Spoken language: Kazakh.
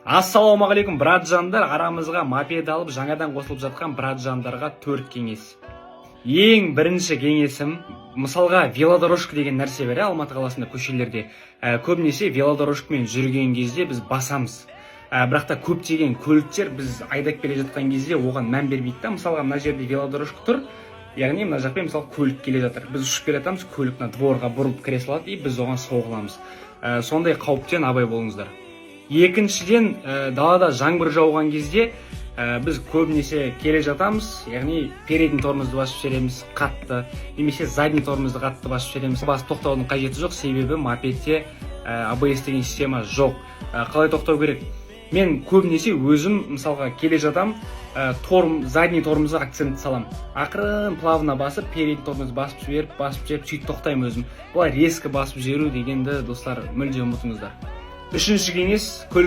Ассалаумағалейкум, братжандар! Арамызға мопед алып, жаңадан қосылып жатқан братжандарға төрт кеңес. Ең бірінші кеңесім: мысалға, велодорожка деген нәрсе бар, иә, Алматы қаласында көшелерде. Көбінесе велодорожкамен жүрген кезде біз басамыз, бірақ та көптеген көліктер біз айдап келе жатқан кезде оған мән бермейді да. Мысалға, мына жерде велодорожка тұр, яғни мына жақпен, мысалы, көлік келе жатыр, біз ұшып келе жатамыз, көлік мына дворға бұрылып кіре салады, и біз оған соғыламыз. Сондай қауіптен абай болыңыздар. Екіншіден, далада жаңбыр жауған кезде біз көбінесе келе жатамыз, яғни передний тормозды басып жібереміз қатты немесе задний тормозды қатты басып жібереміз. Басып тоқтаудың қажеті жоқ, себебі мопедте ABS деген система жоқ. Қалай тоқтау керек? Мен көбінесе өзім, мысалға, келе жатам, задний тормозға акцент салам, ақырын, плавно басып, передний тормозды басып жіберіп, басып жіберіп, сөйтіп тоқтаймын өзім. Былай резко басып жіберу дегенді, достар, мүлде ұмытыңыздар. Үшінші кеңес: көлік